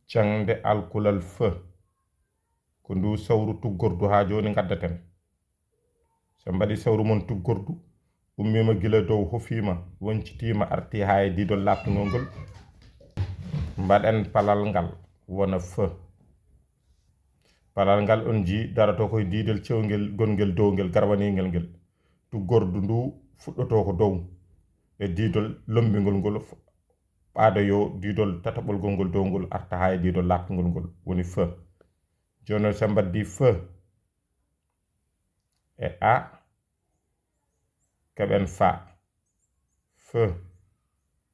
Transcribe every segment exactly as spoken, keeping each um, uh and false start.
Jaŋde alkulal fe. Ko ndu sawru tuggordu haa jooni ngaddaten. So mbaɗi sawru mon tuggordu, ummiima gila dow, hofiima, woncitiima, arti haa e diidol laaɓtungol ngol. Mbaɗen palal ngal wona fe. Palal ngal on njii daroto ko e diidol cewngel gongel dow ngel garwaniingel ngel. Tuggordu ndu fuɗɗoto ko dow e diidol lombingol ngol, ɓaado yo diidol tataɓol gongol dow ngol arta haa e diidol laaɓtungol ngol, woni fe. Jooni noon so mbaɗdi fe e a, keɓen fa. Fe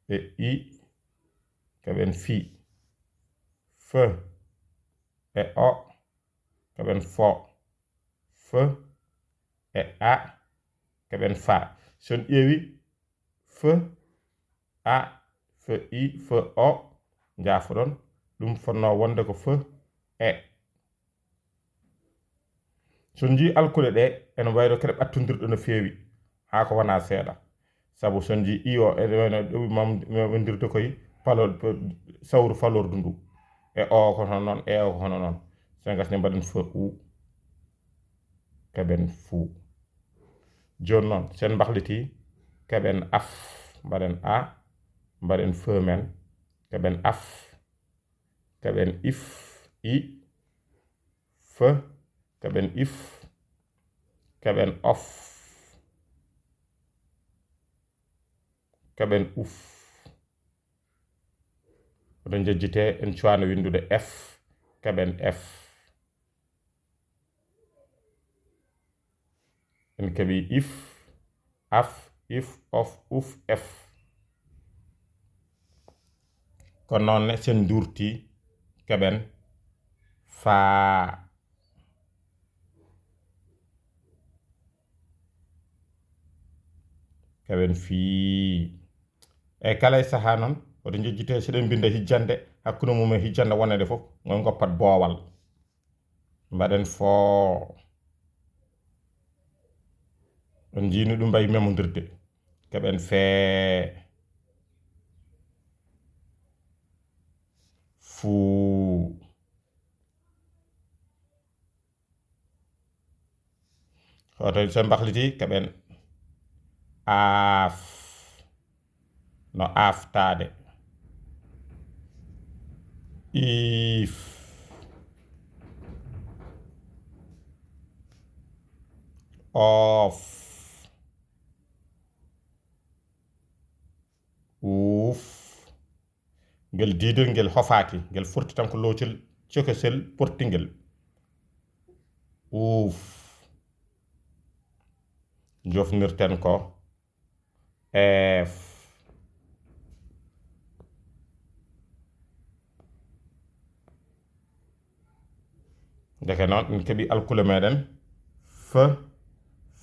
e i, keɓen fi. Fe e o, keɓen fo. Fe e a, keɓen fa. So on ƴeewi fe a, fe i, fe o, njaafoɗon, ɗum fotnoo wonde ko fe e. So on njii alkule ɗe, ene wayno keɗe ɓattondirɗe no feewi, haa ko wonaa seeɗa. Sabu so on njii i o, ene wayno ɗowi mam-, mawndirde koye palol, sawru falordu ndu. E o ko hono noon, e o ko hono noon. So en ngasni mbaɗen fe u, keɓen fu. Jooni noon, so en mbahliti, keɓen af, mbaɗen a, mbaɗen fe men, keɓen af, keɓen if, i, fe, keɓen if, keɓen of, keɓen uf. Oto njejjite, en cuwaano winndude F, keɓen F. En keɓi if, af, if, of, uf, F. Ko noon ne, so en nduurti, keɓen faa. Keɓen fii. Eyi, kala e sahaa noon, woto njejjite, so eɗen mbinnda hijjande, hakkunde mum e hijjande wonande fof, ngol ngoppat boowal. Mbaɗen foo. On njiini ɗum mbayi memondirde. Keɓen fee. Fuu. Hoto so mbahliti, keɓen aaf. No aaftaade. Iif. Oof. Uuf. Ngel diidol ngel hofaaki, ngel forti tan ko loocel cokosel portingel. Uuf. Jofnirten ko eef. Ndeke noon, en keɓi alkule meɗen. Fe,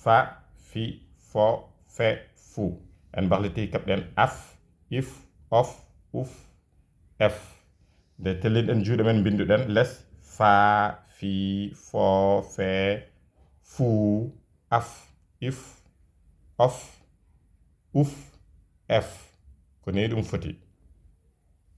fa, fi, fo, fe, fu. En mbahliti, keɓɗen af, if, of, uf, ef. Nde tellinɗen juuɗe men, mbinnduɗen les, fa, fi, fo, fe, fu, af, if, of, uf, ef. Ko nii ɗum foti.